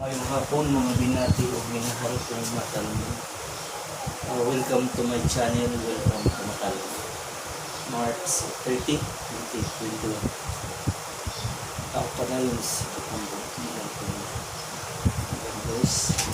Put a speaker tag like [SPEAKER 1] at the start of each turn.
[SPEAKER 1] Maayong hapon, mga binati o minahal kong matalmo. Welcome to my channel, welcome to Matalmo. March 30, 2021. Padayon sa pagpambot. Ayan, guys.